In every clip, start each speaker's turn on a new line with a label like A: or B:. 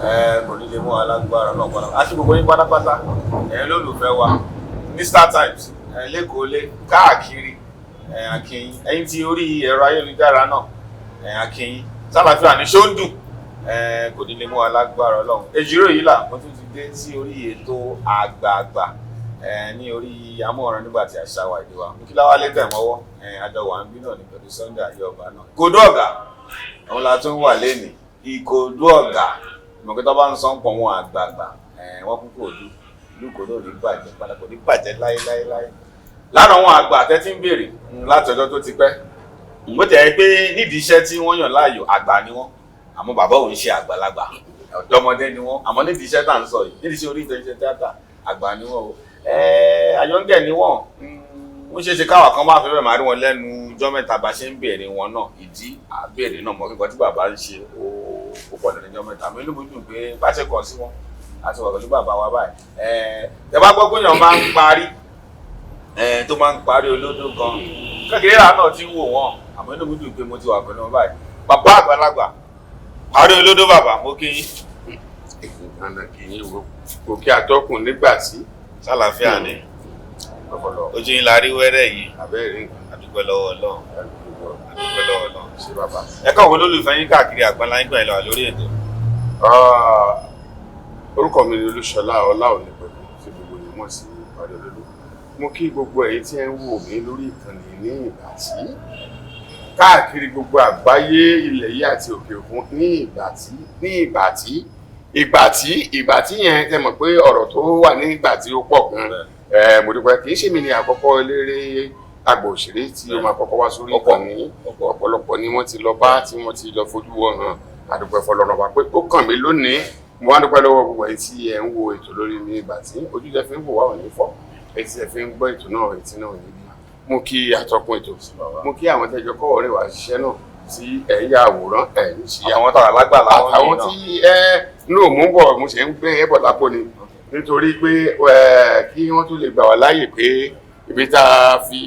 A: Ẹ kò ní lè mú alágbára náà padà àti gbogbo yín pátápátá, ẹ̀yin lólùfẹ́ wa ní Star Times, ẹ lẹ́kọ̀ọ́ lé káàkiri, ẹ akínyín. Ẹ̀yin tí orí ẹ̀rọ ayélujára náà, ẹ akínyín. Sálàáfíà ní ṣóńdù, ẹ kò ní lè mú alágbára Ọlọ́run. Èjìrò yìí là mo tún ti dé sí orí ètò àgbààgbà, ẹ ní orí amóhùnrán nígbà tí àṣà wa ìdí wa mo kí láwálé tẹ̀ mọ́wọ́. Ẹ àjọ wà ń bí náà ní pẹ̀lú Sunday ayé ọba náà. Ìkòdú ọ̀gá òun la tún wà lẹ́nìí. Ìkòdú ọ̀gá ìmọ̀kí tó bá ń sọ ń pọ̀ wọn àgbààgbà, wọ́n kú kòdú ìlú Ìkòdú ò ní bàjẹ́ padà, kò ní bàjẹ́ láéláéláé. Lára àwọn àgbà tẹ́tí ń béèrè láti ọjọ́ tó ti pẹ́, bó tẹ̀ ẹ́ pé nídìí iṣẹ́ tí wọ́n yàn láàyò, àgbà ni wọ́n, àmọ́ bàbá òun ṣe àgbàlagbà, ọ̀dọ́mọdé ni wọ́n. Àmọ́ nídìí iṣẹ́ tá à ń sọ yìí, nídìí iṣẹ́ orí ìtọ́, iṣẹ́ tíátà, àgbà ni wọ́n o. Àyọ̀ǹgẹ̀ ni wọ́n. Ó ṣeé ṣe káwa kan máa fẹ́ bẹ́ẹ̀ máa rí wọn lẹ́nu ọjọ́ mẹ́ta bá ṣe ń béèrè wọn náà. Ìdí àbèrè náà mọ̀ kíkọ́ tí bàbá ń ṣe ó pọ̀ lẹ́nu ọjọ́ mẹ́ta. Mi inú mi dùn pé bá ṣe kàn sí wọn àti wà pẹ̀lú bàbá wa báyìí. Tẹ bá gbọ́ pé èèyàn máa ń parí, tó máa ń parí olódó gan kékeré là náà ti ń wò wọ́n, àmọ́ inú mi dùn pé mo ti wà pẹ̀lú wọn báyìí. Bàbá àgbàlagbà, parí olódó, bàbá, mo kí yín.
B: Ìgbàna kì í wo gòkè àtọkùn nígbà tí.
A: Sálàáfíà ni?
B: Ọpọlọ.
A: Ojú yín la rí wẹ́rẹ́ yìí.
B: Abẹ́rẹ́ nǹkan.
A: Àdúpẹ́ lọ́wọ́ Ọlọ́run, àdúpẹ́ lọ́wọ́ Ọlọ́run.
B: Ṣé bàbá.
A: Ẹ kàn wọ́n lólùfẹ́ yín káàkiri àgbáńlá yín gbọ̀n lọ lórí ètò.
B: Ah, orúkọ mi ni Olúṣọlá Ọláòní pẹ̀lú tí gbogbo yìí mọ̀ sí Parí Olódó. Mo kí gbogbo ẹ̀yin tí ẹ ń wò mí lórí ìkànnì ní ìgbà tí káàkiri gbogbo àgbáyé, ilẹ̀ yìí àti òkè òkun, ní ìgbà tí ní ìgbà tí ìgbà tí ìgbà tí yẹn tẹ mọ̀ pé ọ̀rọ̀ tó wà ní ìgbà tí ó pọ̀ gan. Ẹ mo dúpẹ́. Kì í ṣèmi ni àkọ́kọ́ eléré àgbà òṣèré tí ó máa kọ́kọ́ wá sórí ìkànnì. Ọ̀pọ̀lọpọ̀ ni wọ́n ti lọ bá tí wọ́n ti lọ fojú wọn hàn. Àdúpẹ́ fọlọ́run wa pé ó kàn mí lónìí. Mo wá dúpẹ́ lọ́wọ́ gbogbo ẹ̀yin tí ẹ ń wo ètò lórí ní ìgbà tí ojú tẹ fi ń wò wá ò ní fọ́, etí tẹ fi ń gbọ́ ètò náà, etí náà ò ní bí. Mo kí atọ́kùn ètò, mo kí àwọn tẹjọ kọ́ ọ̀rẹ́ wa ṣiṣẹ́ náà tí ẹ̀ ń ya àwòrán, ẹ̀ ń ṣe
A: àwọn tààrà lágbàlá wọn.
B: Àtàwọn tí ẹ ní òmù bọ̀, mo ṣe ń gbé ẹ bọ̀ lápò ni nítorí pé ẹ kí wọ́n tún lè gbà wá láàyè pé ibi tá a fi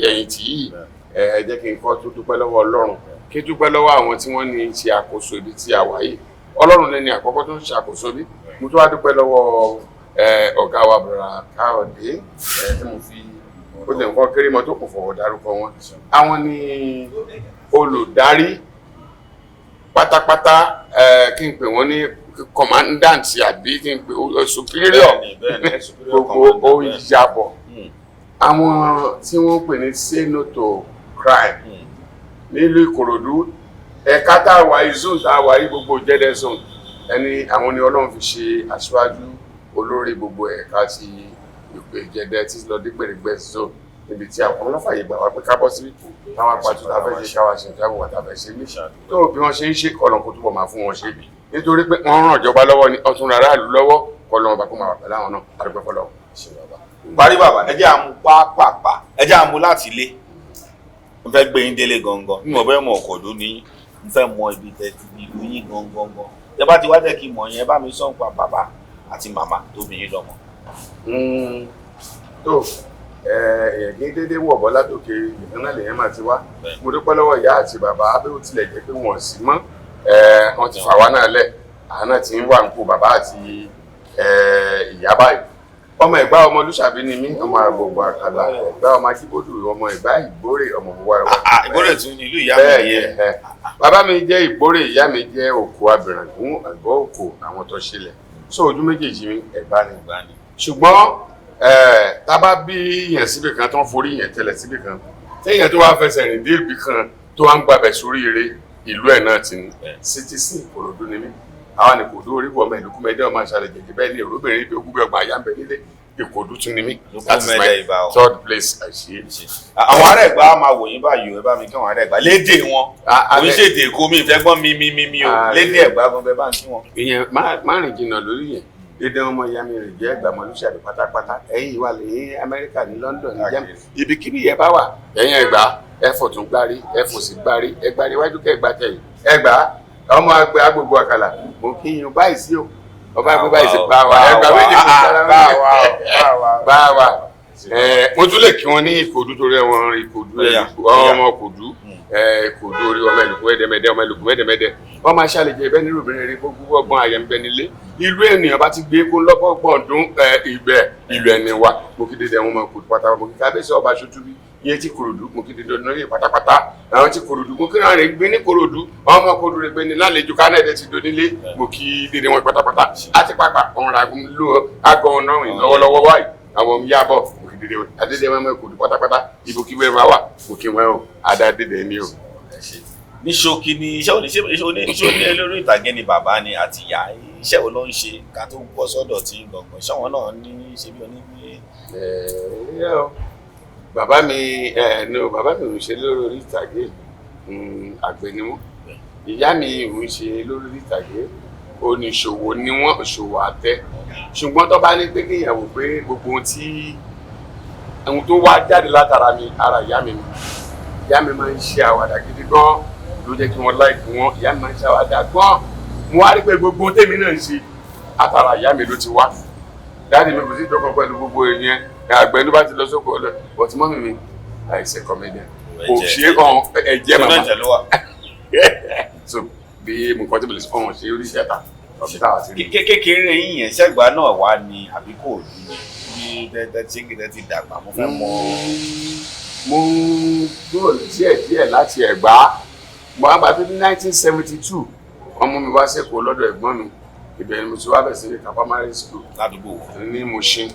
B: ẹ̀yìn tì í. Ẹ jẹ́ kí n kọ́ tó dúpẹ́ lọ́wọ́ Ọlọ́run, kí n dúpẹ́ lọ́wọ́ àwọn tí wọ́n ní ṣe àkóso ibi tí a wà yìí. Ọlọ́run lẹ́ni àkọ́kọ́ tó ń ṣàkóso bí. Mo tún wá dúpẹ́ lọ́wọ́ ọ̀gá wa, bọ̀rọ̀ Káyọ̀dé, tí mo fi ó tẹ̀ nǹkan kéré mọ́ tó kò fọwọ́ dárúkọ wọn. Àwọn ni olùdarí pátápátá, kí n pè wọ́n ní commandant àbí kí n pè superior gbogbo ó yàbọ̀. Àwọn tí wọ́n pè ní Say No to Crime nílùú Ìkòròdú, ẹ̀ka tá a wà yìí, zone tá a wà yìí, gbogbo Jẹ́dẹ̀ zone, ẹni àwọn ni Ọlọ́run fi ṣe aṣáájú olórí gbogbo ẹ̀ka ti ìpè Jẹ́dẹ̀ tí lọ dé Gbèrègbè zone, níbi tí àwọn ọlọ́fà yìí gbà wá pé ká bọ́ sí káwá pàtó tá a fẹ́ ṣe, káwá ṣe ìjábọ̀ wà tá a fẹ́ ṣe ní tó bí wọ́n ṣe ń ṣe. Kọlọ̀ kó túbọ̀ máa fún wọn ṣe, nítorí pé wọ́n ràn ìjọba lọ́wọ́ ni ọ̀tún aráàlú lọ́wọ́. Kọlọ̀ ọba kó máa wà pẹ̀lú àwọn náà. Àdúgbò fọlọ́.
A: Parí bàbá, ẹ jẹ́ àmú pápápá, ẹ jẹ́ àmú láti ilé. Mo fẹ́ gbé yín délé gangan. Mi ò fẹ́ mọ ọ̀kọ̀dó ní, mo fẹ́ mọ ibi tẹ́ ti ìlú yín gangan gan. Tẹ́ bá ti wá jẹ́ kí n mọ̀ yẹn, bá mi sọ̀ nípa bàbá àti màmá tó bí yín lọ́mọ.
B: Tó èèyàn kì í dédé wọ̀ bọ́ látòkè ìkan náà lèèyàn máa ti wá. Mo dúpẹ́ lọ́wọ́ ìyá àti bàbá. Bí ó tilẹ̀ jẹ́ pé wọ́n sì mọ́, wọ́n ti fà wá náà lẹ̀, àwọn náà ti ń wà ń kó bàbá àti ìyá báyìí. Ọmọ Ẹ̀gbá, ọmọ Olúṣàbí ni mí, ọmọ àgbògbò àkàlà Ẹ̀gbá, ọmọ Ajíbódù, ọmọ Ẹ̀gbá Ìgbórè, ọmọ òwúwa ẹwà.
A: Ìgbórè tún ní ìlú ìyá mi nìyẹn.
B: Bẹ́ẹ̀, bàbá mi jẹ́ Ìgbórè, ìyá mi jẹ́ Òkò Abìràngún, Ẹ̀gbọ́ Òkò, àwọn tó ṣẹlẹ̀ so ojú méjèèjì mi, Ẹ̀gbá ni. Ṣùgbọ́n tá a bá bí yẹn síbì kan, tó ń forí yẹn tẹlẹ̀ síbì kan, téèyàn tó wá fẹsẹ̀ rìn dé ibì kan, tó wá ń gbàbẹ̀ sórí ire, ìlú ẹ̀ náà ti ní citizen Ìkòròdú ni mí. Àwọn ni kò dúró orí wọ ọmọ ìlú kúmẹdé, ọmọ àṣàlẹ̀ jẹjẹ bẹ́ẹ̀ ni èròbìnrin ibi ogún bí ọgbà àyà ń bẹ nílé. Ìkòròdú tún ni mí. That is my third place. Àṣì.
A: Àwọn ará Ẹ̀gbá máa wò yín báyìí. Ẹ bá mi kí àwọn ará Ẹ̀gbá lédè wọn. Kò ń ṣèdè Èkó, mi ìfẹ́ gbọ́n mi mi mi mi o. Lédè Ẹ̀gbá gan, bẹ́ẹ̀ bá ń kí wọn.
B: Ìyẹn má rìn jìnnà lórí yẹn. Dídán ọmọ ìyá mi rè jẹ́ Ẹ̀gbàmọlúṣàbí pátápátá. Ẹ̀yin wà ní Amẹ́ríkà, ní London, ní Germany, ibikíbi yẹn bá wà, ẹ̀yin Ẹ̀gbá, ẹ fọ̀tún gbárí, ẹ fòsì gbárí, ẹ gbárí iwájú kẹ́ gbá tẹ̀yìn. Ẹ̀gbá ọmọ àgbẹ̀ agbègbè àkàlà, mo kí yín báyìí sí o. Ọba àgbẹ̀ báyìí sí bá wa, Ẹ̀gbá méjì kò sára bá wa. Mo tún lè kí wọn ní Ìkòdú torí ẹwọn Ìkòdú, ọmọ Kòdú, Ìkòdú orí ọmọ ẹlùkù ẹdẹmẹdẹ, ọmọ ẹlùkù ẹdẹmẹdẹ, wọn máa ṣàlejò ẹbẹ nílùú obìnrin rí gbogbo ọgbọ́n àyẹ̀mbẹ nílé ìlú ènìyàn bá ti gbé kó lọ́gbọ̀gbọ̀n dún ibẹ̀ ìlú ẹni wa. Mo kí dédé àwọn ọmọ Ìkòdú pátápátá, mo kí kábíyèsí ọba Ṣótúbí iye tí Kòròdú, mo kí dédé ọdún lóye pátápátá àwọn tí Kòròdú, mo kí rẹ̀ gbé ní Kòròdú, ọmọ Kòròdú rẹ̀ gbé ní lálejò kánẹ́ẹ̀dẹ̀ ti donílé. Mo kí dédé wọn pátápátá àti pápá ọ̀run àgọ́ náà lọ́wọ́lọ́wọ́ báyìí àwọn yàbọ̀. Mo kí dédé wọn adédé wọn Ìkòdú pátápátá, ibòkíwé wa wà, mo kí wọn o, adá dédé ni o.
A: Ní ṣókí ni iṣẹ́ òní, ṣé oní eléré ìtàgé ni bàbá ni àti ìyá? Iṣẹ́ wo ló ń ṣe ká tó bọ́ sọ́dọ̀ tí gbọ̀ngàn? Iṣẹ́ wọn náà ní ṣe bí oní.
B: Bàbá mi, no, bàbá mi ò ń ṣe lórí ìtàgé, àgbẹ̀ ni wọ́n. Ìyá mi ò ń ṣe lórí ìtàgé, oníṣòwò ni wọ́n, ṣòwò àtẹ. Ṣùgbọ́n tó bá ní pé kéèyàn wò pé gbogbo ohun tí ohun tó wá jáde látara mi, ara ìyá mi ni. Ìyá mi máa ń ṣe àwàdà gidi gan, ló jẹ́ kí wọ́n láìkí wọn. Ìyá mi máa ń ṣe àwàdà gan. Mo wá rí pé gbogbo tèmi náà ń ṣe, àtàrà ìyá mi ló ti wá. Daddy mi kò sí ìjọkan pẹ̀lú gbogbo ìyẹn, àgbẹ̀ ló bá ti lọ sóko ọlọ. But mummy mi àìsè comedian kò ṣe é kàn ẹ̀jẹ̀ màmá. So bí nǹkan tí mo lè sọ wọn ṣe orí ìṣẹ́ta ọ̀sẹ̀ táwa ti rí.
A: Kékeré yín yẹn, ṣẹ́gbà náà wá ní àbí kò ní bí tẹ́tẹ́ tí tẹ́tẹ́ ti dàgbà? Mo fẹ́ mọ̀.
B: Mo kúrò díẹ̀ díẹ̀ láti Ẹ̀gbá. Mo wá gbà tó ní 1972, wọ́n mú mi wá sẹ́kọ̀ọ́ lọ́dọ̀ ẹ̀gbọ́n mi. Ibẹ̀ ni mo ti wá bẹ̀ sí ní ka primary school.
A: Ládùúgbò wo?
B: Ní Mushin.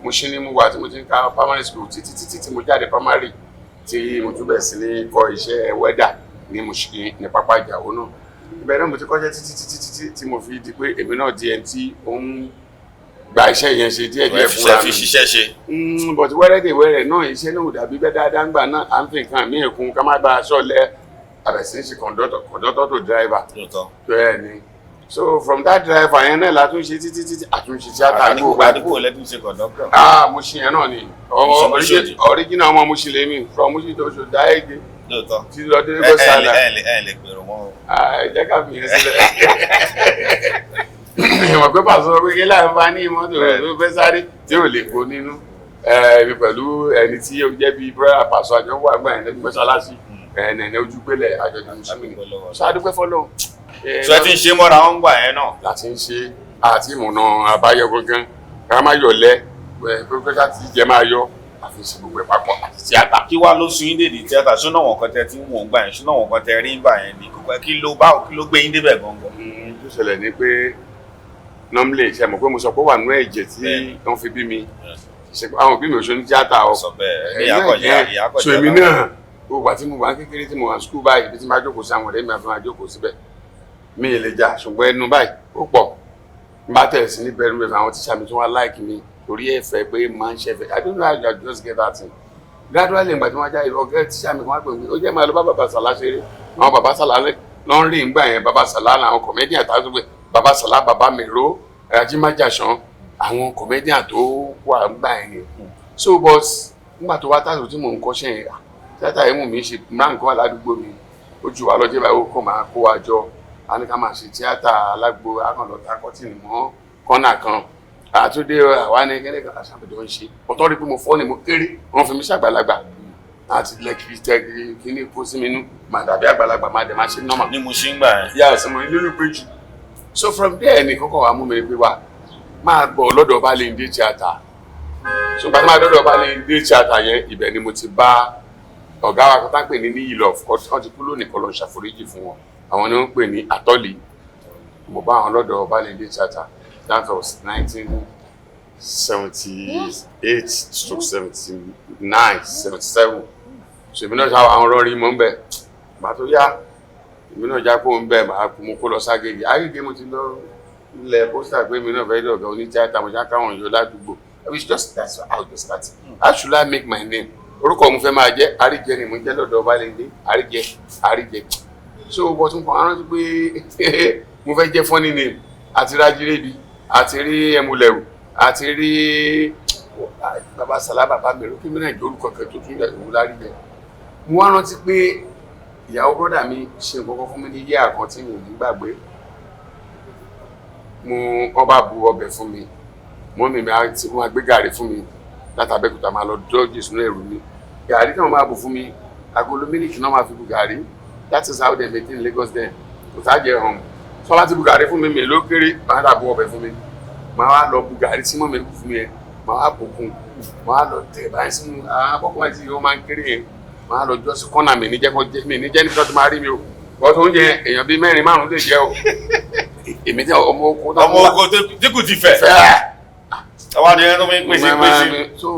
B: Mushin ni mo wà tí mo ti ń ka primary school títí títí tí mo jáde primary, tí mo tún bẹ̀ sí ní kọ́ iṣẹ́ welder ní Mushin, ní pápá ìjàwó náà. Ibẹ̀ náà mo ti kọ́ṣẹ́ títí títí títí tí mo fi di pé èmi náà di ẹni tí ó ń gba iṣẹ́ yẹn ṣe díẹ̀ díẹ̀ fúnra
A: fi
B: mi.
A: Ṣiṣẹ́ ṣe.
B: But wẹ́rẹ́ dè wẹ́rẹ́ náà, iṣẹ́ náà ò dàbí bẹ́ẹ̀ dáadáa ńgbà náà. À ń fi nǹkan míì kún ká má bàa ṣọ̀lẹ, àbẹ̀sí ń ṣe conductor, conductor to driver. Bẹ́ẹ̀ ni. So from that driver yẹn náà la tún ṣe títí títí, àtúnṣe tíátà ní gbogbo
A: Àdúgbò lẹ́tún ṣe conductor?
B: Ah, Mushin yẹn náà ni.
A: Oṣòdì.
B: Original ọmọ Mushin lèmi, from Mushin to Oṣòdì Agége tí lọ dé
A: Ẹ
B: Lagos
A: ẹ lè
B: Island.
A: ẹ lè gbèrò wọn o.
B: Ah, ẹ jẹ́ ká fi yẹn sílẹ̀. Ìmọ̀ pé pàṣẹ pé kí láì bá ní mọ́tò rẹ̀ tó fẹ́ sáré tí ò lè kó nínú ẹ̀ẹ́dì pẹ̀lú ẹni tí ó jẹ́ bíi brother pàṣẹ àjọ wà gbà yẹn lẹ́nu mọ́ṣáláṣí ẹ̀ẹ́nì ojúgbélẹ̀ àjọ ní Mùsùlùmí. Ṣé a dúpẹ́ fọlọ́.
A: Ṣé ẹ ti ń ṣe mọ́ra wọn gbà yẹn náà?
B: Láti ń ṣe àti ìmọ̀nà àbáyọ gangan, ká má yọ̀lẹ́ pé ká ti jẹ máa yọ àfi ṣe gbogbo ẹ̀ papọ̀ àti tíátà.
A: Kí wá ló sún yín dèdè tíátà? Ṣúná wọn kan tẹ tí ń wò ń gbà yẹn, ṣúná wọn kan tẹ rí ń gbà yẹn ni kókó, kí ló báwo, kí ló gbé yín débẹ̀ gangan?
B: Tó ṣẹlẹ̀ ni pé normally, ṣe mọ̀ pé mo sọ pé ó wà nínú ẹ̀jẹ̀ tí wọ́n fi bí mi. Ṣe àwọn òbí mi ò ṣe ní tíátà o.
A: Sọ bẹ́ẹ̀ ní ìyákọ̀jẹ́ ìyákọ̀jẹ́.
B: So èmi náà, gbogbo àti mo wà kékeré tí mo wà school báyìí, ibi tí máa jókòó sí, àwọn ọ̀rẹ́ mi àfi máa jókòó síbẹ̀. Mi ì lè jà, ṣùgbọ́n ẹnu báyìí ó pọ̀. N bá tẹ̀lé sí ní bẹ̀rù mi, àwọn tíṣà mi tún wá like mi torí ẹ̀fẹ̀ pé máa ń ṣẹ̀fẹ̀. I don't know how you just get that thing gradually. Ìgbà tí wọ́n jáde, ọ̀gá tíṣà mi kan wá pè mí, ó jẹ́ máa lọ bá bàbá Sàlá ṣeré. Àwọn bàbá Sàlá lọ ń rí ìgbà yẹn. Bàbá Sàlá làwọn comedian tá a tó pé bàbá Sàlá, bàbá Mèró, Ajímájàsán, àwọn comedian tó wà ńgbà yẹn. So but nígbà tó wá tàbí tí mò ń kọ́ṣẹ́ yẹn, tíátà yẹn mú mi ṣe máa ń kọ́ aládùúgbò mi. Ó ju wa lọ́jọ́ báyìí, ó kàn máa kó wa jọ, a ní ká máa ṣe tíátà alágbo, akànlọ́ta kọ́tìnì mọ́ kọ́nà kan àtúndé àwa ní kẹ́lẹ́ kan àṣàbẹ̀dọ̀ ń ṣe ọ̀tọ́ rí pé mo fọ́ ni mo kéré, wọ́n fi mí ṣàgbàlagbà láti lẹ́kì tẹ́ kíní kó sí mi nú, màá dàbí àgbàlagbà, máa dẹ̀ máa ṣe normal.
A: Ní Mushin gbà yẹn?
B: Yà sí mo nínú péjú. So from there ni kọ́kọ́ wa mú mi pé wá máa gbọ́ lọ́dọ̀ Ọbalẹ́ndé tíátà. So gbàtí máa dọ́dọ̀ Ọbalẹ́ndé tíátà yẹn, ibẹ̀ ni mo ti bá ọ̀gá wa kan tá ń pè ní Níyì Love. Wọ́n ti kú lónìí, kọ́ lọ ṣàforíjì fún wọn. Àwọn ni wọ́n ń pè ní Àtọ́lì. Mo bá àwọn lọ́dọ̀ Ọbalẹ́ndé tíátà. That was 1978/79, 77. So èmi náà ṣe àwọn rọrí mọ́ ń bẹ̀. Gbà tó yá, èmi náà já kó ń bẹ̀, máa kú, mo kó lọ ságége. Agége mo ti lọ ilẹ̀ poster pé èmi náà fẹ́ dọ̀gá onítíátà. Mo ṣá káwọn yọ ládùúgbò. It's just that's how it start. How should I make my name? Orúkọ mo fẹ́ máa jẹ́ Àríjẹ ni mo ń jẹ́ lọ́dọ̀ Ọbalẹ́ndé. Àríjẹ, Àríjẹ. So but mo kàn á rántí pé mo fẹ́ jẹ́ funny name àti Rájírébi. Àti rí Ẹmúlẹ̀rù, àti rí bàbá Sàlá, bàbá mi kí mi náà jẹ́ orúkọ kan tó tún yẹ ìwú lárí bẹ́ẹ̀. Mo wá rántí pé ìyàwó brọ́dà mi ṣe nǹkan kan fún mi ní yíyá kan tí mi ò ní gbàgbé. Mo wọ́n bá bu ọbẹ̀ fún mi, mọ́mì mi á ti wọ́n á gbé gàrí fún mi látàbẹ́kúta, máa lọ dọ́jì sínú ẹ̀rù mi. Gàrí tí wọ́n máa bù fún mi, agolo mílìkì náà máa fi bu gàrí. That is how they make in Lagos then. Kò sáàjẹ hàn tí wọ́n bá ti bu gàrí fún mi, mi ló kéré, máa dà bu ọbẹ̀ fún mi, máa wá lọ bu gàrí tí mọ́mì bù fún mi yẹn, máa wá bùkún, máa lọ tẹ̀ báyìí sínú àbọ̀kọ́ àti wọ́n máa ń kéré yẹn, máa lọ jọ sí kọ́nà mi níjẹ́ kó jẹ́ mi níjẹ́ níbi tó ti máa rí mi o. Wọ́n tó ń jẹ èèyàn bíi mẹ́rin márùn-ún lè jẹ́ o. Èmi tí ọmọ oko tó
A: Ọmọ oko tí kò ti fẹ̀.
B: Fẹ́.
A: Àwa ni ẹni tó fi ń pèsè pèsè.
B: So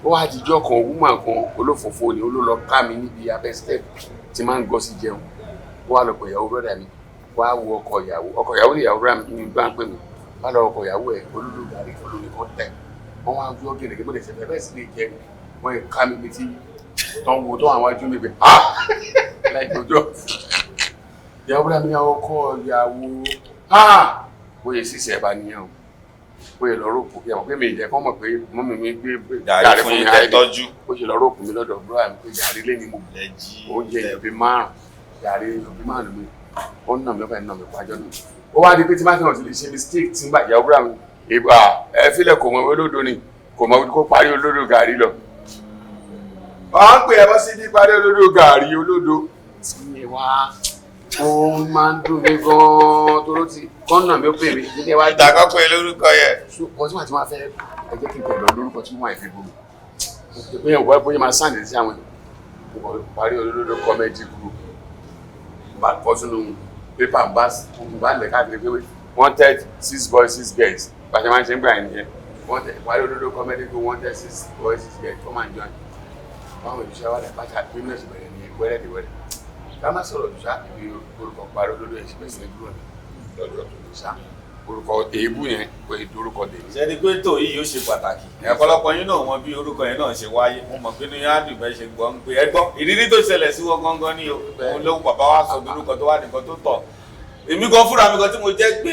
B: ó wá dijọ́ kan, woman kan olófòfò ni, ó ló lọ ká mi níbi abẹ́ step tí máa ń gọ́ sí jẹun. Ó wá lọ pè ìyàwó brọ́dà mi, wá wo ọkọ ìyàwó, ọkọ ìyàwó ní ìyàwó brọ́dà mi gbá ń pè mí, wá lọ ọkọ ìyàwó ẹ̀ olúlu gàrí olómi kan tẹ̀ wọ́n wá gbọ́ gẹ̀rẹ́gẹ́ bó lè ṣe fẹ́ bẹ́ẹ̀ sì lè jẹ. Wọ́n yẹ ká mi létí tó ń wo tó àwọn wájú mi bẹ̀ ah láì gbọ́dọ̀ ìyàwó brọ́dà mi ní ọkọ ìyàwó ah bóyá sísè ẹ̀ bá níyàn o, bóyá lọ rògbò kí ẹ mọ̀ pé mi ìjẹ́ kọ́ mọ̀ pé mọ́mì mi gbé
A: Gàrí fún yín tẹ́ tọ́jú.
B: Ó ṣe lọ rògbò mi lọ́dọ̀ brọ́dà mi pé gàrí lé ní mo bù
A: Lẹ́jí.
B: Oúnjẹ ìbí márùn, gàrí ìbí márùn mi. Ó ń nà mí, ó fẹ́ nà mí pàjọ́ náà. Ó wá di pé tí má fi hàn ti lè ṣe mistake tí ń bà ìyàwó brọ́dà mi ìgbà ẹ fílẹ̀, kò mọ olódo ni, kò mọ kó parí olódo gàrí lọ. Wọ́n ń pè ẹ bọ́ sí ní parí olódo gàrí olódo tí wá ó máa ń dùn mí gan-an tó ló ti kọ́nà mi ó pè mí ní wá.
A: Ìdàkọ́ pé lórúkọ yẹn.
B: Wọ́n tí wọ́n ti máa fẹ́ ẹ jẹ́ kí n tẹ̀lé lórúkọ tí wọ́n fi bú mi bóyá wọ́n bóyá máa sáǹdì sí àwọn èèyàn. Parí olódó comedy group bá kọ́ sínú pépà, bá lẹ̀ káàkiri pé wanted six boys, six girls. Bàtẹ́ máa ń ṣe ń gbà yẹn nìyẹn. Wanted parí olódó comedy group, wanted six boys, six girls, come and join. Báwọn òṣìṣẹ́ wà lẹ̀ bàtà bí mílíọ̀nù bẹ̀rẹ̀ ní wẹ́rẹ́ di wẹ́rẹ́. Ká má sọ̀rọ̀ jù sá, ibi orúkọ parí olódó yẹn ṣe bẹ̀rẹ̀ sí ní dúró ní lọ́dọ̀ tó ní sá, orúkọ èébú yẹn kò é dorúkọ dèmí.
A: Ṣe ni pé tó yìí yóò ṣe pàtàkì. Ọ̀pọ̀lọpọ̀ yín náà mọ bí orúkọ yẹn náà ṣe wáyé. Mo mọ̀ pé ní yín á dùn bẹ́ẹ̀ ṣe gbọ́ ń pé ẹ gbọ́ ìrírí tó ṣẹlẹ̀ sí wọn gangan ní o. Òun ló ń bàbá wa sọ orúkọ tó wà nìkan tó tọ̀. Èmi gan fúnra mi gan tí mo jẹ́ pé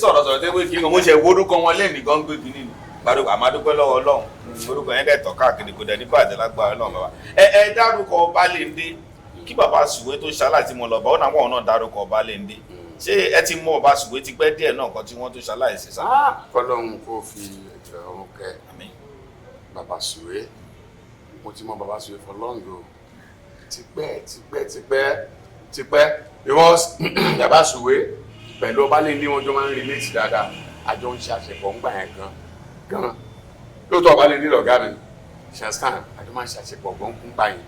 A: sọ̀rọ̀sọ̀rọ̀ tẹ́ pé kí n mo ṣe wo orúkọ wọn lẹ́nìí gan gbé kínní ni. Gbàdúrà àmàdúpẹ́ lọ́wọ́ Ọlọ́run, orúkọ yẹn dẹ̀ tọ́ káàkiri, kò dẹ̀ ní bàjẹ́ lágbára Ọlọ́run. Bàbá ẹ dárúkọ Ọbalẹ́ndé kí bàbá Sùwé tó ṣaláìsí mo lọ bá ó náà wọ́n náà dárúkọ Ọbalẹ́ndé. Ṣé ẹ ti mọ bàbá Sùwé ti pẹ́ díẹ̀ náà kan tí wọ́n tó ṣaláìsí sá?
B: Kọ́lọ́hún kó fi ẹ̀jẹ̀ ọ̀run kẹ́.
A: Àmín.
B: Bàbá Sùwé, mo ti mọ bàbá Sùwé for long o, tipẹ́ tipẹ́ tipẹ́ tipẹ́, because bàbá Sùwé pẹ̀lú Ọbalẹ́ndé wọn jọ máa ń relate dáadáa. Àjọ ń ṣe àṣepọ̀ ń gbà yẹn gan gan. Lóòótọ́ Ọbalẹ́ndé lọ̀gá mi ṣàṣàn, àjọ máa ń ṣe àṣepọ̀ gan ń gbà yẹn.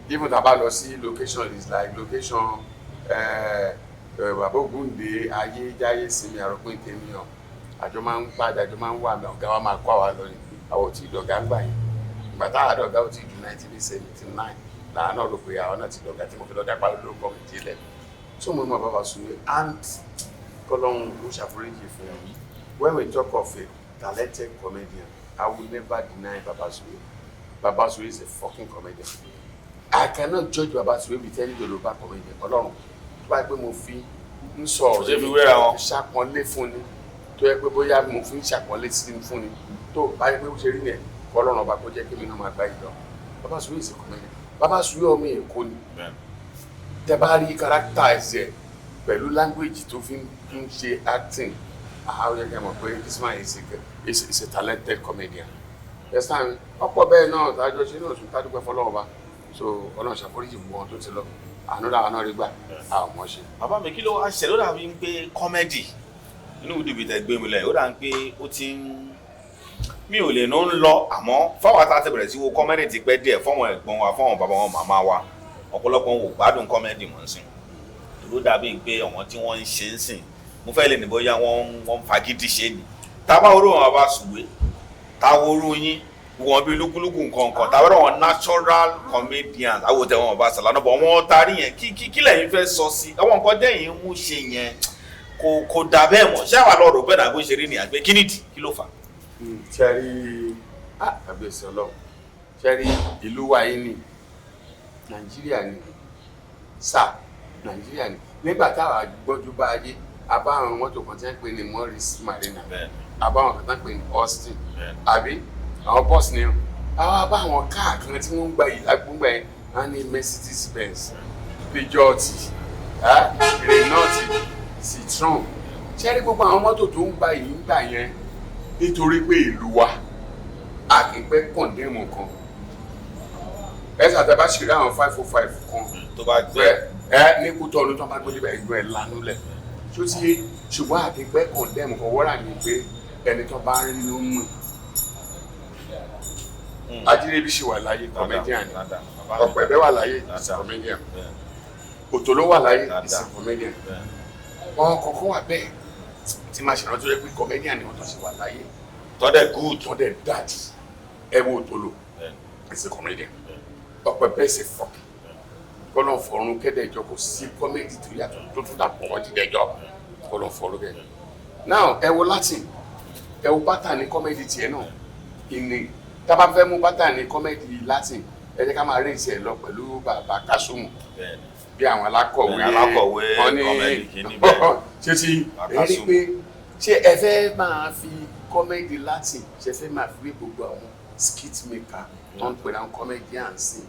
B: Even tá a bá lọ sí location is like location bàbá Ògúndé ayé jáyé sinmi àròpin tèmi hàn, àjọ máa ń pàdé, àjọ máa ń wà mí. Ọ̀gá wa máa kó àwa lọ ni, àwọn ò tí ì dọ̀gá ń gbà yẹn. Ìgbà táwa dọ̀gá ò tí ì ju 1979 làwọn náà rò pé àwọn náà ti dọ̀gá tí mo fi lọ́ọ́ dápá lórúkọ mi dílẹ̀. So mo mọ bàbá Sùwé and kọ́lọ́hún ó ṣàforíjì fún mi. When we talk of a talented comedian, I will never deny Baba Suwe. Baba Suwe is a fucking comedian. I cannot judge Baba Suwe with any Yoruba comedian. Ọlọ́run tó bá yẹ pé mo fi ń sọ
A: Kò ṣeé fi wéra wọn.
B: Fi ṣàpọ́nlé fún ni, tó yẹ pé bóyá mo fi ń ṣàpọ́nlé sí fún ni, tó bá yẹ pé ó ṣe rí yẹn, Ọlọ́run ọba kó jẹ́ kí mi náà máa gbá yìí lọ. Baba Suwe is a comedian. Baba Suwe ọmọ Èkó ni. Tẹ bá rí character ẹsẹ̀ pẹ̀lú language tó fi ń ṣe acting, àwọn yẹ kẹ́ mọ̀ pé this man is a talented comedian. Yes time ọ̀pọ̀ bẹ́ẹ̀ náà tájọ ṣe náà tún tádúpẹ́ fọlọ́wọ́ bá. So Ọlọ́run ṣàforíjì gbogbo wọn tó ti lọ, àánú làwọn náà rí gbà, a ò mọ̀ ṣe.
A: Bàbá mi, kí ló wá ṣẹlẹ̀? Ó dàbí pé comedy inú ìdìbò tẹ gbé mi lẹ̀, ó dàbí pé ó ti ń mi ò lè ní ń lọ. Àmọ́ fáwọn tá a ti bẹ̀rẹ̀ sí wo comedy ti pẹ́ díẹ̀, fáwọn ẹ̀gbọ́n wa, fáwọn bàbá wọn, màmá wa, ọ̀pọ̀lọpọ̀ wọn ò gbádùn comedy mọ̀ ń sìn. Ló dàbí pé àwọn tí wọ́n ń ṣe ń sìn, mo fẹ́ lè ní bóyá wọ́n ń fagídí ṣe ni. Tábà orú wọn bá Sùwé, táwọn orú yín wọn bí lúkúlúkú nǹkan kan, táwọn orú wọn natural comedians, àwọn tẹ wọn bá sàlánà bọ̀ wọ́n tarí yẹn, kí lẹ́yìn fẹ́ sọ sí àwọn nǹkan tẹ̀yìn mú ṣe yẹn? Kò dà bẹ́ẹ̀ mọ̀. Ṣé àwa lọ rò bẹ́ẹ̀ náà bó ṣe rí ni àgbẹ̀? Kí nìdí? Kí ló fà á?
B: Ṣẹ́rí àbẹ̀sẹ̀ Ọlọ́run, ṣẹ́rí ìlú wa yìí ní Nàìjíríà ni sà, Nàìjíríà ni. Nígbà táwa gbọ́njú bá ayé A bá àwọn mọ́tò kan tí wọ́n ń pè ní Morris Marina, a bá àwọn kan tí wọ́n ń pè ní Austin, àbí àwọn bọ́ọ̀sì ni. Àwa bá àwọn káà kan tí wọ́n ń gba yìí lágbóngbà yẹn, wọ́n ní Mercedes Benz, Peugeot, Renault, Citroen. Ṣé rí gbogbo àwọn mọ́tò tó ń gba yìí ń gbà yẹn, nítorí pé ìlú wa, a kì í pẹ́ condemn kan. Ẹ ṣàtàbá ṣì rí àwọn 505 kan
A: tó bá gbẹ
B: ẹ ní Kútọ́nù, tó bá gbé níbẹ̀, ẹgbẹ́ ẹ̀ lánú lẹ̀ tó ti yé. Ṣùgbọ́n àti pẹ́ condemn kan wọ́rà ní pé ẹni tó bá rí ló mọ̀. Ajírébi ṣì wà láyé, comedian ni. Ọ̀pẹ̀bẹ̀ wà láyé, is a comedian. Òtòló wà láyé, is a comedian. Wọn kọ̀ọ̀kan wà bẹ́ẹ̀ tí máa ṣèrántí rẹ pé comedian ni wọ́n tó ṣe wà láyé.
A: Tọ́dẹ̀ good.
B: Tó dẹ̀ dájú. Ẹ wo Òtòló, is a comedian. Ọ̀pẹ̀bẹ̀ is a fucking kọ́lọ̀ fọ̀run kẹ́dẹ̀jọ. Kò sí comedy tó yàtọ̀ tó tún dàpọ̀ wọ́n jídẹ̀jọ́ kọ́lọ̀ fọ̀run kẹ́dẹ̀. Now, ẹ wo Latin, ẹ wo bátà ní comedy tiẹ̀ náà. Ìní tábà fẹ́ mú bátà ní comedy Latin, ẹ jẹ́ ká máa rí ìṣẹ̀ lọ pẹ̀lú bàbá Kásùmù bí àwọn alákọ̀wé.
A: Alákọ̀wé.
B: Wọ́n ní
A: comedy kìíní bẹ́ẹ̀.
B: Ṣé ti ẹ rí pé ṣé ẹ fẹ́ máa fi comedy Latin, ṣe fẹ́ máa fi wé gbogbo àwọn skit maker tó ń pè ní àwọn comedians sí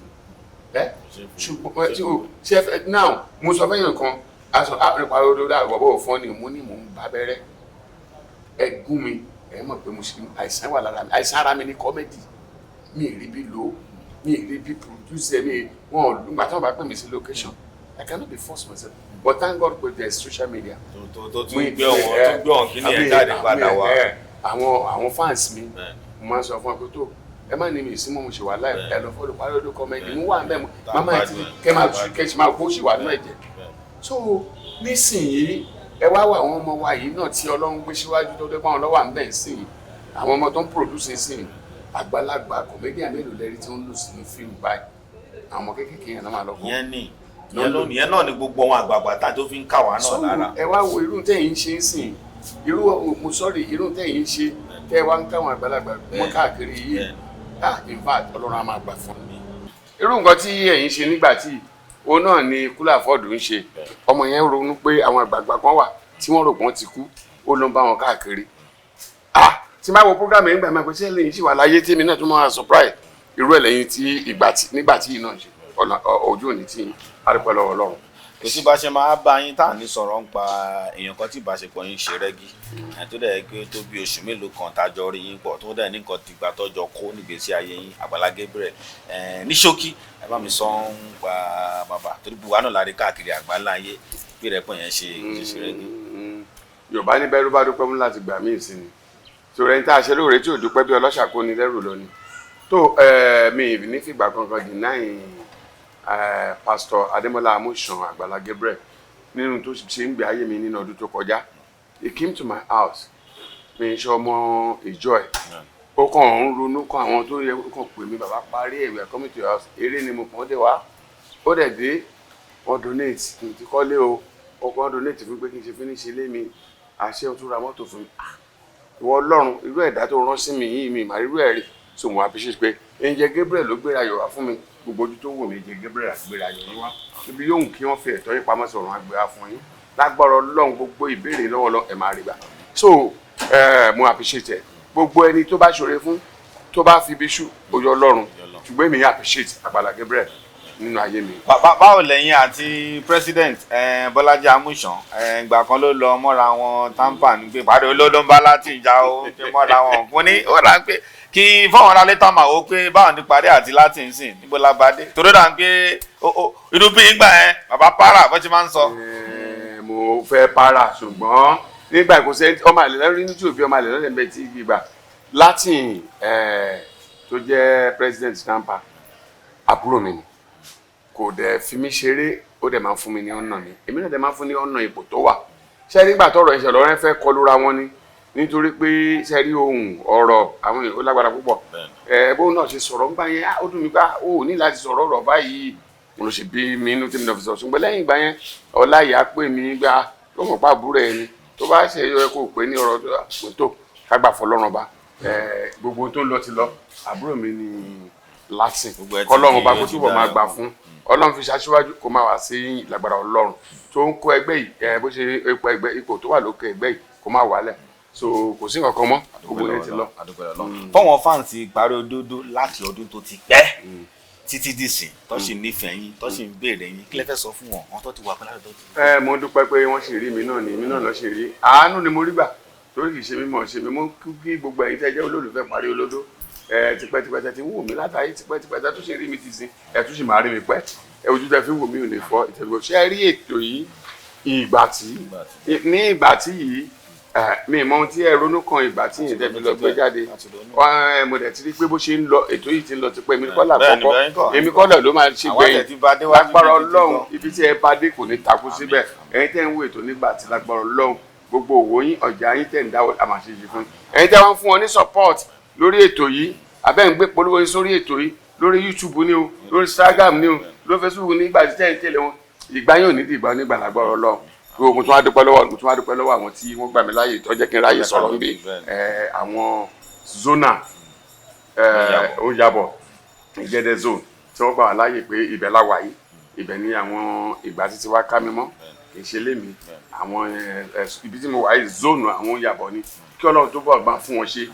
B: ẹ? Ṣùgbọ́n tí o ṣe fẹ́ now, mo sọ fẹ́yìn kan aṣọ àpẹẹrẹ olórí àgbọ̀bọ̀ fún ni mo ní mò ń bá bẹ́rẹ́ ẹ gún mi. Ẹ mọ̀ pé mo ṣe àìsàn wà lára mi, àìsàn ara mi ní comedy. Mi ì rí bí lò ó, mi ì rí bí produce mi. Wọn ò nígbà tí wọn bá pè mí sí location, I cannot be forced myself, but thank God pé there is social media.
A: Tó tún gbé wọn, tó gbé wọn kíní ẹ̀ jáde padà wá.
B: Àwọn fans mi, mo máa ń sọ fún wọn pé tó ẹ má ní mi sí, mo ṣe wà láì ẹ lọ follow Parí Olódó Comedy. Mo wà mẹ́mu màmá ẹ ti kẹ́ máa kẹ́ ṣe máa kó ṣì wà nínú ẹ̀jẹ̀. So nísìnyí, ẹ wá wà àwọn ọmọ wa yìí náà tí Ọlọ́run gbé síwájú, tó dé pàwọn lọ́wọ́ à ń bẹ̀ ń sìn, àwọn ọmọ tó ń produce sìn. Àgbàlagbà comedian mélòó lẹ́rí tí wọ́n ń lò sínú fíìmù báyìí? Àwọn ọmọ kéékèèké yẹn náà máa lọ kó.
A: Ìyẹn ni, ìyẹn náà ni gbogbo àwọn àgbààgbà tá tó fi ń kà wá náà lára.
B: Ẹ wá wo irú tẹ̀yìn ṣe ń sìn, irú mo sọ́ọ̀rì, irú tẹ̀yìn ṣe tẹ́ wá ń káwọn àgbàlagbà mọ́ káàkiri yìí. Ah, in fact, Ọlọ́run á máa gbà fún mi. Irú nǹkan tí ẹ̀yin ṣe nígbà tí òun náà ni Kúlà Fọ́ọ̀dù ń ṣe. Ọmọ yẹn ronú pé àwọn àgbààgbà kan wà tí wọ́n rò pọ́n ti kú, ó ló ń bá wọn káàkiri. Ah, tí máa wo program yẹn gbà, máa pẹ́ sí ẹlẹ́yìn sì wà láyé tí èmi náà tún máa surprise irú ẹ̀ lẹ́yìn tí ìgbà tí nígbà tí yìí náà ṣe ọ̀nà ojú òní tí arúgbó lọ́wọ́ Ọlọ́run.
A: Kò sí bá ṣe máa bá yín tá à ní sọ̀rọ̀ ń pa èèyàn kan tí ìbáṣepọ̀ yín ṣe rẹ́gí ẹ̀, tó dẹ̀ pé tó bí oṣù mélòó kan tájọ rí yín pọ̀, tó dẹ̀ ní nǹkan tìgbà tọ́jọ kó nígbèésí ayé yín, Àgbàlá Gabriel. Ẹ̀ ní ṣókí, ẹ bá mi sọ ń pa bàbá, torí gbogbo wa náà la rí káàkiri àgbáńlá ayé bí ìrẹ́pọ̀ yẹn ṣe rẹ́gí.
B: Yorùbá ní bẹ́rù bá dúpẹ́ mú láti gbà míì sí ni torí ẹni tá a ṣe lóore tí ò dúpẹ́, bí ọlọ́ṣà kó ni lẹ́rù lọ ni. Tó mi ní fìgbà kankan deny Pastor Adémọ́lá Amúsàn Àgbàlá Gabriel nínú tó ṣe ń gbé ayé mi nínú ọdún tó kọjá. He came to my house. Mi ń ṣe ọmọ ìjọ ẹ̀, ó kàn ń ronú kan àwọn tó yẹ kó kàn pè mí, "Bàbá parí ẹ̀, we are coming to your house." Eré ni mo kàn dé wá, ó dẹ̀ dé, wọ́n donate kí n ti kọ́lé o. Ó kàn donate fún pé kí n ṣe finish ilé mi, àṣẹ òtún ra mọ́tò fún mi. Ah, ìwọ Ọlọ́run, irú ẹ̀dá tó rán sí mi yìí, mi mà irú ẹ̀ rí. So mo appreciate pé Angel Gabriel ló gbéra yọ̀ wá fún mi. Gbogbo ojú tó wù mí, Angel Gabriel àgbéra yọ̀ yín wá. Ibi yóò kí wọ́n fi ẹ̀tọ́ yín pamọ́ sọ̀rọ̀ àgbéra fún yín lágbára Ọlọ́run. Gbogbo ìbéèrè lọ́wọ́ lọ ẹ̀ máa rí gbà. So mo appreciate ẹ̀. Gbogbo ẹni tó bá ṣoore fún, tó bá fi ibi ṣú oyè Ọlọ́run, ṣùgbọ́n èmi appreciate Àgbàlá Gabriel nínú ayé mi.
A: Báwo lẹ́yìn àti president Bọ́lájí Amúsàn? Ìgbà kan ló lọ mọ́ra wọn tampa ní pé pàdé olódó ń bá láti ìjà ó fi mọ́ra wọn fún ní ó rà ń pé kí fáwọn ará létà máa wò pé báwọn ní parí àti láti ń sìn níbo la bá dé, torí dà ń pé inú bí ìgbà yẹn bàbá para bó ti máa ń sọ.
B: Mo fẹ́ para, ṣùgbọ́n nígbà kò sẹ́ ọmọ àlè lórí ní tí òbí ọmọ àlè lọ́dẹ̀ bẹ́ẹ̀ tí gbígbà Latin tó jẹ́ president tampa, àbúrò mi ni. Kò dẹ̀ fi mí ṣeré, ó dẹ̀ máa ń fún mi ní ọ̀nà mi, èmi náà dẹ̀ máa ń fún ní ọ̀nà ipò tó wà. Ṣé nígbà tọ́rọ̀ ìṣẹ̀lẹ̀ ọ̀rẹ́ fẹ́ kọlura wọn ni, nítorí pé ṣe rí ohun ọ̀rọ̀ àwọn èèyàn ó lágbára púpọ̀. Ẹ bóun náà ṣe sọ̀rọ̀ ńgbà yẹn, ó dùn mí gbá ó ní láti sọ̀rọ̀ ọ̀rọ̀ báyìí, mo lọ ṣe bí mi inú tí mi náà fi sọ. Ṣùgbọ́n lẹ́yìn ìgbà yẹn, Ọláìyá pè mí gbá tó mọ̀ pa àbúrò ẹni tó bá ṣe yọ kó pè ní ọ̀rọ̀ tó kágbà fọlọ́run ọba. Gbogbo tó ń lọ ti lọ. Àbúrò mi ni Latin,
A: Gbogbo ẹ ti
B: kọ́lọ́run ọba
A: di-
B: kó
A: ó ti
B: túbọ̀ máa
A: dára.
B: gbà fún. Ọlọ́run fi ṣaṣíwájú kó máa wà sí lágbára Ọlọ́run tó ń kó ẹgbẹ́ yìí, ẹ bó ṣe ipò ẹgbẹ́, ipò tó wà lókè ẹgbẹ́ yìí, kó máa wálẹ̀. So kò sí nǹkan kan mọ́, gbogbo yẹn ti lọ.
A: Fọwọn fans Ìparí Òdodo láti ọdún tó ti pẹ́ títí dìsìn tó sì nífẹ̀ẹ́ yín, tó sì ń béèrè yín, kí lẹ fẹ́ sọ fún wọn, àwọn tó ti wà pẹ́ láti tó ti.
B: Ẹ mo dúpẹ́ pé wọ́n sì rí mi náà ní mi náà lọ́ sì rí. Àánú ni mo rí gbà torí kì í ṣe mímọ̀ ṣe mi. Mo kí gbogbo ẹ̀yin tẹ́ jẹ́ olólùfẹ́ Parí Olódó, ẹ tipẹ́tipẹ́ tẹ́ ti ń wò mí látàyè, tipẹ́tipẹ́ tẹ́ tún ṣe rí mi ti sin, ẹ tún sì máa rí mi pẹ́. Ẹ ojú tẹ́ fi ń wò mí ò lè fọ́ ìtẹ̀lẹ́gbọ̀. Ṣé ẹ rí ètò yìí, ìgbà tí ní ìgbà tí yìí, mi mọ ohun tí ẹ ronú kan ìgbà tí yìí tẹ́ fi lọ gbé jáde. Mo dẹ̀ ti rí pé bó ṣe ń lọ, ètò yìí ti ń lọ tipẹ́. Èmi kọ́ làkọ́kọ́, èmi kọ́ lọ ló máa ṣe gbẹ̀yìn lágbára Ọlọ́run. Ibi tí ẹ bá dé kò ní takú síbẹ̀. Ẹ̀yin tẹ́ ń wo ètò nígbà tí, lágbára Ọlọ́run, gbogbo òwò yín, ọjà yín tẹ̀ ń dáwọ́ àmàṣeṣe fún yín. Ẹ̀yin tẹ́ wọ́n fún wọn ní support lórí ètò yìí, abẹ́ ń gbé polówó yín sórí ètò yìí, lórí YouTube ni o, lórí Instagram ni o, lórí Facebook ní ìgbà tí tẹ́ ń tẹ̀lé wọn, ìgbà yóò ní ìgbà onígbà lágbára Ọlọ́run. Mo tún wá dúpẹ́ lọ́wọ́, mo tún wá dúpẹ́ lọ́wọ́ àwọn tí wọ́n gbà mí láàyè tó jẹ́ kí n ráyè sọ̀rọ̀ níbí, àwọn zona ó yàbọ̀ Ìgẹ́dẹ́ zone tí wọ́n gbà wá láàyè pé ibẹ̀ la wà yìí, ibẹ̀ ni àwọn ìgbà títí wá ká mi mọ́, kì í ṣe lémi. Àwọn ibi tí mo wà yìí, zone àwọn yàbọ̀ ni. Kí Ọlọ́run tó bọ̀ gbà fún wọn ṣe,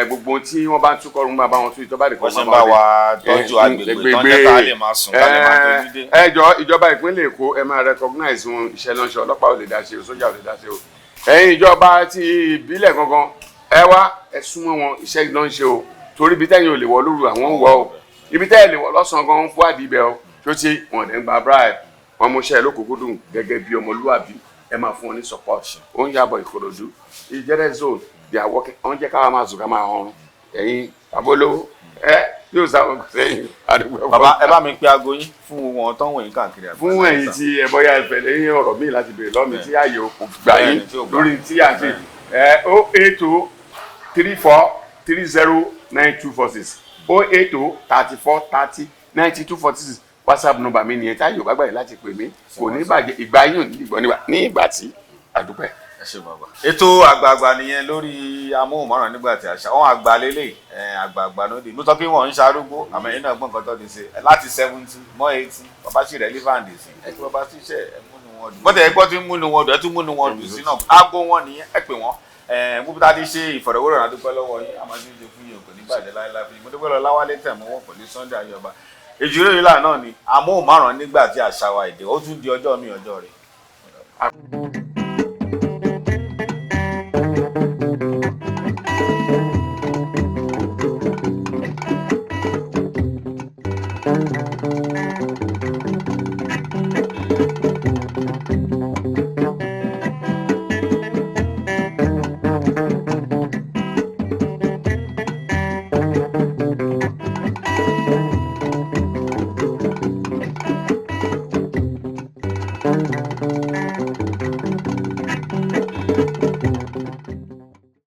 B: gbogbo tí wọ́n bá ń túkọ̀ ọ̀run máa bá wọn tún ìjọba ìdìkọ̀
A: máa bá wa tọ́jú agbègbè tán jẹ́ ká lè máa sùn, ká lè máa tọ́jú dé.
B: Ẹ jọ, ìjọba ìpínlẹ̀ Èkó, ẹ máa recognize wọn. Iṣẹ́ náà ṣe, ọlọ́pàá ò lè dá ṣe o, sójà ò lè dá ṣe o. Ẹ̀yin ìjọba ti ìbílẹ̀ gangan, ẹ wá ẹ súnmọ́ wọn. Iṣẹ́ náà ń ṣe o, torí ibi tẹ́yìn ò lè wọ̀ lóru, àwọn ń wọ̀ o. Ibi tẹ́yìn lè wọ̀ lọ́sàn-án gan ń fún àdìbẹ̀ o. Tó ti wọn dẹ̀ ń gba bribe, wọn mú iṣẹ́ lókùnkúndùn gẹ́gẹ́ bí ọmọlúwàbí. Ẹ máa fún wọn ní support. Ó ń yàbọ̀ Ìkòròdú, Ìjẹ́rẹ́ zone, they are working. Wọ́n jẹ́ káwa máa sùn, ká máa họrun. Ẹ̀yin abolówó ẹ yóò sáwọn sẹ́yìn àdúgbò.
A: Bàbá, ẹ bá mi pe aago yín fún wọn tó ń wòyìn káàkiri àgbáyé.
B: Fún ẹ̀yin tí ẹ bóyá ẹ fẹ́ lẹ́yìn ọ̀rọ̀ míì láti béèrè lọ́mí tí ààyè kò gbà yín lórí tí à ń ṣe, ẹ 08034309246, 08034309246, WhatsApp number mi nìyẹn. Tí ààyè ò bá gbà yín láti pè mí, kò ní bàjẹ́. Ìgbà yín ò ní ìgbọ́ ní ìgbà tí àdúpẹ́.
A: Ẹ ṣé bàbá. Ètò àgbààgbà nìyẹn lórí amóhùnmáwòrán nígbà tí àṣà wọn àgbà lélẹ̀, àgbààgbà ló dé. Mo sọ pé wọn ń ṣarúgbó, àmọ́ ẹ̀yin náà gbọ́n nǹkan tó ti ṣe láti 70 mọ́ 80. Bàbá sì relevant sí ẹ kí bàbá sì ṣe ẹ múnú wọn dùn. Bọ́tẹ̀ ẹ gbọ́ tí ń múnú wọn dùn, ẹ tún múnú wọn dùn sí náà. Aago wọn nìyẹn, ẹ pè wọ́n. Gbogbo tá a ti ṣe ìfọ̀rọ̀wérọ̀, àdúpẹ́ lọ́wọ́ yín. A máa ti ń ṣe fún yín, kò ní bàjẹ́ láéláé fún yín. Mo dúpẹ́ lọ Láwálé tẹ̀ mọ́wọ́ pẹ̀lú Sunday Ayọ̀bá. Èjìrò yìí là náà ni amóhùnmáwòrán nígbà tí àṣà wa èdè. Ó tún di ọjọ́ mi, ọjọ́ rẹ̀.